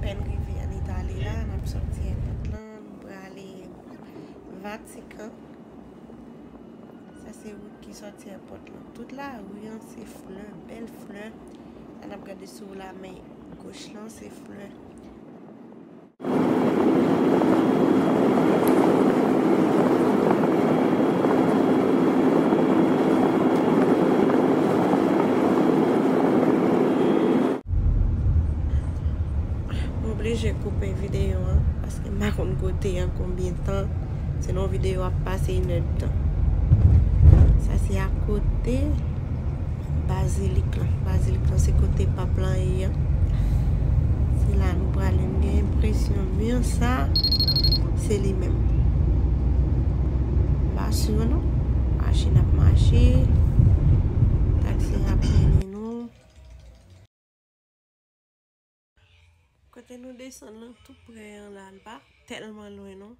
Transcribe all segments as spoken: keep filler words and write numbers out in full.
N rive ann Itali la, n ap sòti èpòt lan, nou prale Vatikan. Sa se wout ki sòti èpòt lan. Tout lari an se flè, bèl flè. Sa n ap gade sou la men goch lan se flè. M oblije koupe videyo an, paske m pa konn kote an konbyen tan. Sinon, videyo ap pase inèdtan. Sa se akote bazilik lan. Bazilik lan se kote pap lan ye an. Se la nou prale. M gen enpresyon mi sa, se li menm. M pa si non. Machin ap mache. Taksi ap mennen nou. Kote nou desann lan tou prè an la, l pa tèlman lwen non.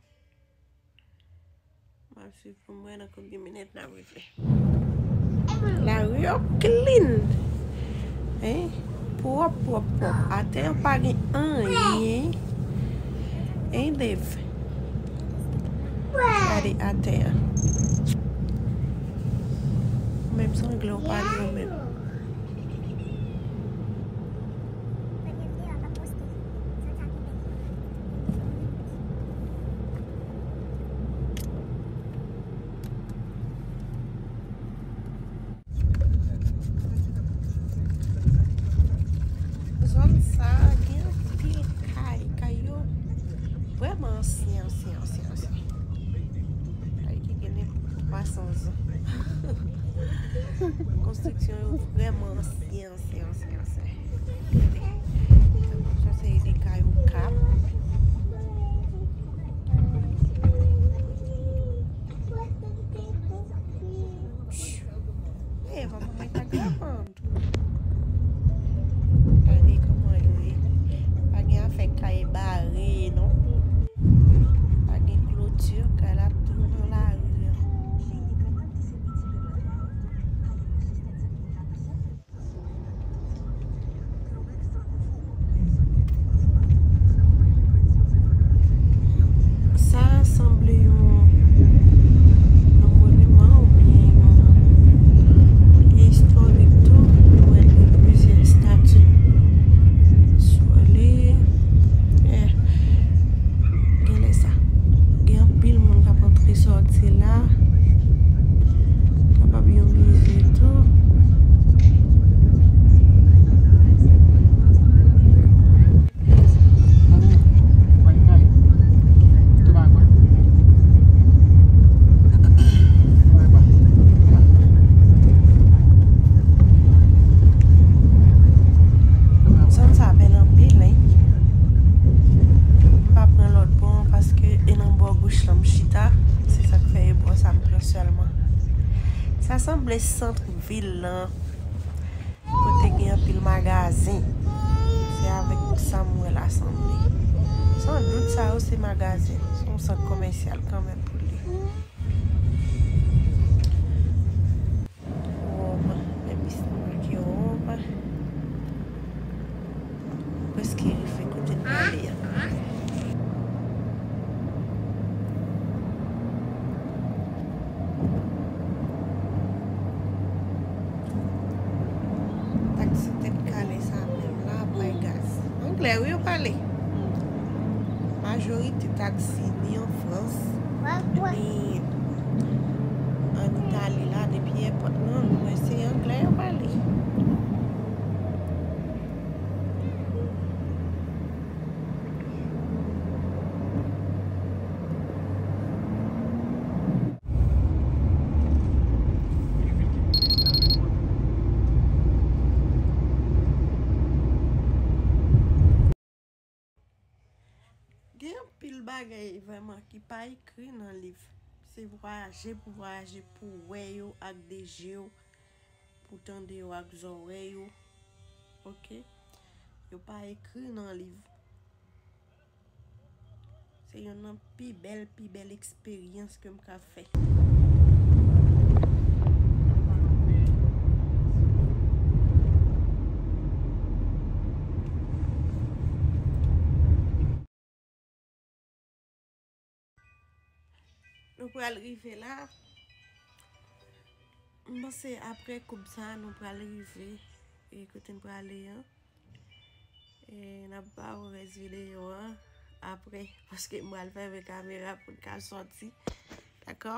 M ap swiv pou m wè nan konbyen minit n ap rive. Lari yo clean. Hein? Pwòp, pwòp, pwòp. Atè yo pa gen anyen. Hein, Dave? Gade atè a. Menm sangle yo pa gen menm. Zòn sa a gen anpil kay. Kay yo vrèman ansyen, ansyen, ansyen, ansyen. Kay ki gen nenpòt twa san zan. Konstriksyon yo vrèman ansyen, ansyen, ansyen, ansyen. Sa se de kay Okap. E, papa mwen ta gravan. Gade kòman yo ye. Pa gen afè kay bare, non. Pa gen kloti, kay la tou nan lari an. Sa sanble yon, yon moniman oubyen yon lye istorik tou. Ou wè gen plizyè estati sou li. Eh, genlè sa. Gen anpil moun k ap antre sòti la. Kapab yon mize tou. Zòn sa bèl anpil, hein. M pa pran lòt bò an paske e nan bò goch lan m chita. Se sa k fè e bò sa m pran sèlman. Sa sanble sant vil lan. Kote gen anpil magazen. Se avèk sa m wè la sanble. San dout, sa yo se magazen. Se yon sant komèsyal kanmenm pou li. Wòm, men bismil ki wòm. Prèske rive kote n prale a. Taksi tèt kale sa menm la ap bay gaz. Anglè wi yo pale. Majorite taksi ni an Frans, ni an Itali la, depi èpòt lan, nou wè se anglè yo pale. Gen anpil bagay vrèman ki pa ekri nan liv. Se vwayaje pou vwayaje, pou wè yo ak de je w, pou tande yo ak zòrèy ou. Oke? Yo pa ekri nan liv. Se yonn nan pi bèl, pi bèl eksperyans ke m ka fè. Nou pral rive la. M panse apre koup sa, nou pral rive e kote n prale an. E n ap ba ou rès videyo an apre, paske m pral fèmen kamera pou n ka sòti. Dakò?